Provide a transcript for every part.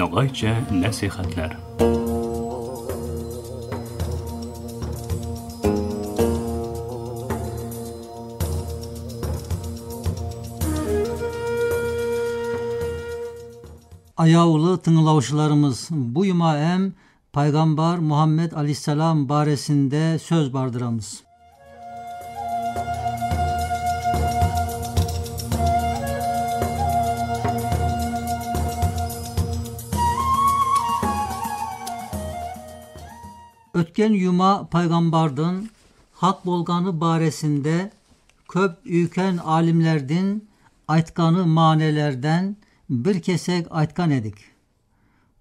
Nogaycha nasihatlar. Ayavlı tınglavşılarımız, bu yuma em Peygamber Muhammed Aleyhisselam baresinde söz bardıramız. Ötken yuma peygambardın hak bolganı baresinde köp üyken alimlerdin aytkanı manelerden bir kesek aytkan edik.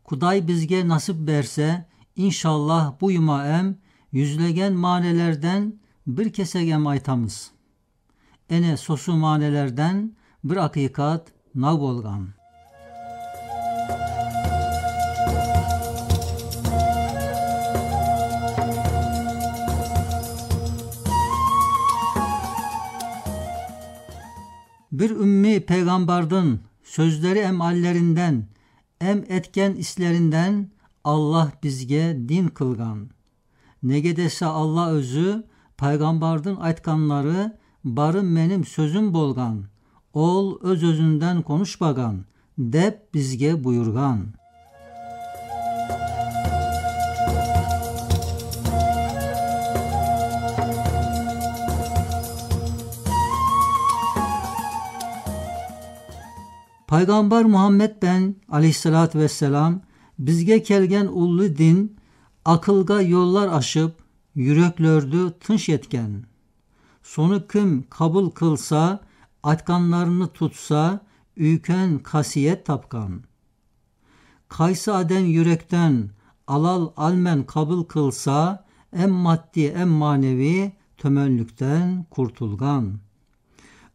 Kuday bizge nasip berse inşallah bu yuma em yüzlegen manelerden bir kesek em aytamız. Ene sosu manelerden bir hakikat nav bolgan. Bir ümmi peygambardın sözleri em allerinden, em etken islerinden Allah bizge din kılgan. Nege dese Allah özü, peygambardın aytkanları barı menim sözüm bolgan. Ol öz özünden konuşmagan, dep bizge buyurgan. Peygamber Muhammed ben aleyhissalatü vesselam bizge kelgen ullu din akılga yollar aşıp yüreklördü tınç etken. Sonu kim kabul kılsa, atkanlarını tutsa, üyken kasiyet tapkan. Kaysı adem yürekten alal almen kabul kılsa, em maddi em manevi tömenlükten kurtulgan.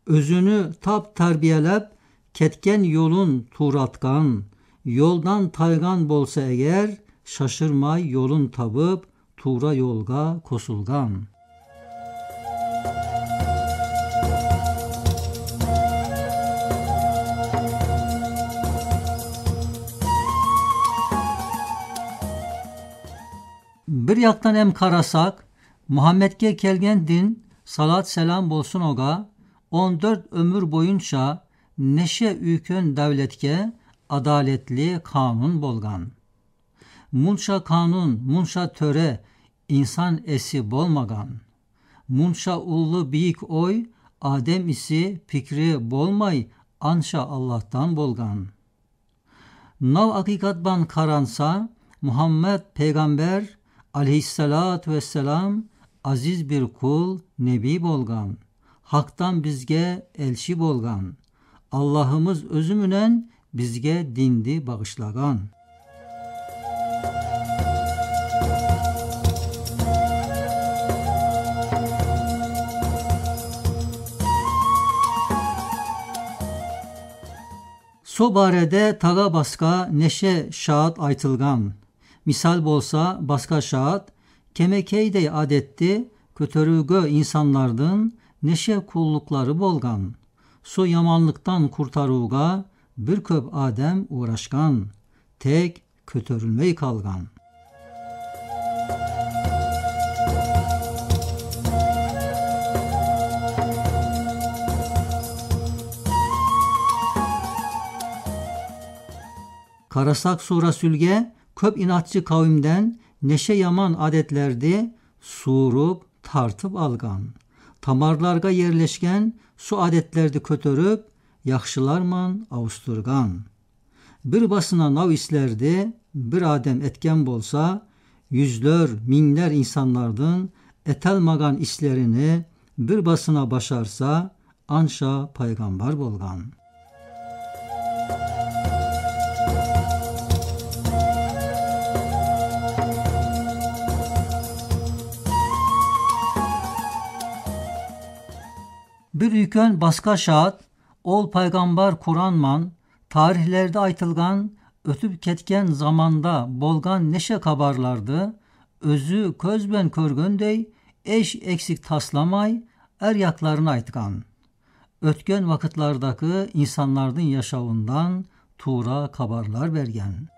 Özünü tap terbiyelep, ketken yolun turatkan, yoldan taygan bolsa eğer, şaşırmay yolun tabıp, tuğra yolga kosulgan. Bir yaktan em karasak, Muhammed'ge kelgen din, salat selam bolsun oga, 14 ömür boyunca, neşe üyken devletke adaletli kanun bolgan. Munça kanun, munça töre insan esi bolmagan. Munça ullu biyik oy, Adem isi fikri bolmay anşa Allah'tan bolgan. Nav hakikatban karansa Muhammed peygamber aleyhissalatü vesselam aziz bir kul nebi bolgan. Hak'tan bizge elçi bolgan. Allah'ımız özümünen bizge dindi bağışlagan. So barede taga baska neşe şaat aytılgan. Misal bolsa baska şaat kemekeyde adetti kötörügö insanlardın neşe kullukları bolgan. Su yamanlıktan kurtaruğa bir köp adem uğraşkan, tek kötörülmey kalgan. Karasak sura sülge köp inatçı kavimden neşe yaman adetlerdi surup tartıp algan. Tamarlarga yerleşken su adetlerdi kötörüp yaxşılarman avusturgan. Bir basına nav islerdi bir adem etken bolsa yüzler minler insanlardın etelmagan islerini bir basına başarsa anşa peygamber bolgan. Bir üyken baska şaat, ol peygamber Kur'anman, tarihlerde aytılgan, ötüp ketken zamanda bolgan neşe kabarlardı, özü közben körgöndey, eş eksik taslamay, er yaklarını aytgan. Ötken vakitlardaki insanlardın yaşavından tuğra kabarlar bergen.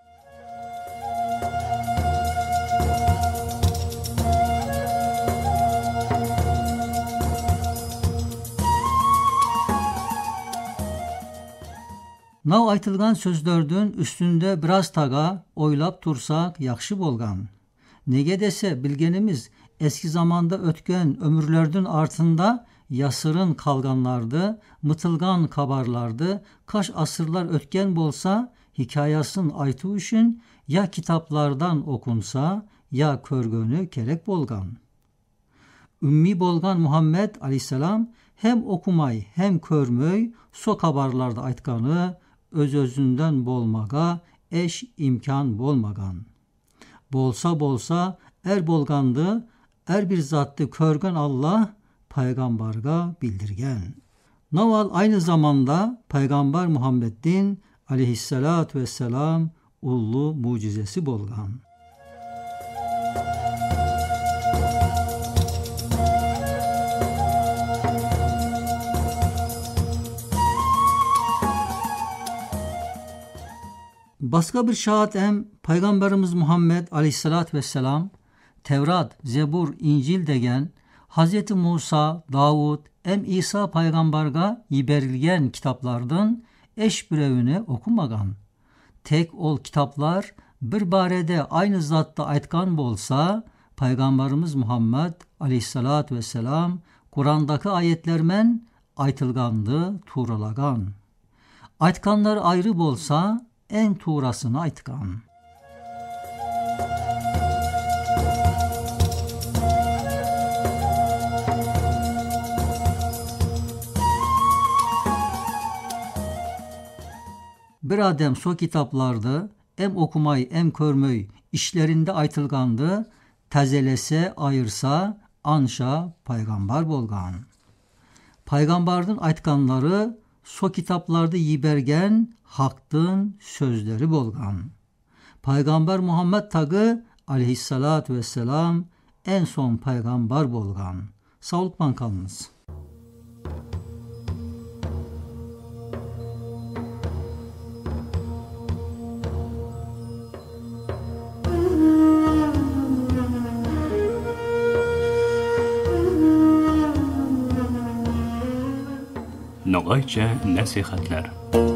Nav aytılgan sözlerdin üstünde biraz taga oylap tursak yaxşı bolgan. Nege dese bilgenimiz eski zamanda ötken ömürlerdin artında yasırın kalganlardı, mıtılgan kabarlardı, kaç asırlar ötken bolsa hikayasın aytı üçün ya kitaplardan okunsa ya körgönü kerek bolgan. Ümmi bolgan Muhammed aleyhisselam hem okumay hem körmöy so kabarlarda aytkanı öz özünden bolmaga eş imkan bolmagan. Bolsa bolsa er bolgandı, er bir zattı körgön Allah peygamberga bildirgen. Naval aynı zamanda Peygamber Muhammed'in aleyhissalatu vesselam ullu mucizesi bolgan. Başka bir şahat em Peygamberimiz Muhammed aleyhissalatü vesselam Tevrat, Zebur, İncil degen Hazreti Musa, Davud, em İsa peygamberga yiberilgen kitaplardan eş birevini okumagan. Tek ol kitaplar bir barede aynı zatta aytkan bolsa Peygamberimiz Muhammed aleyhissalatü vesselam Kur'an'daki ayetlermen aytılgandı tuğralagan. Aytkanlar ayrı bolsa en tuğrasını aytkan. Bir adem so kitaplardı, em okumay em körmöy işlerinde aytılgandı, tazelese ayırsa anşa peygamber bolgan. Peygamberdin aytkanları so kitaplarda yibergen haktın sözleri bolgan. Peygamber Muhammed tagı aleyhissalatü vesselam en son peygamber bolgan. Sağlıkman kalınız. Noğayca nəsihətlər.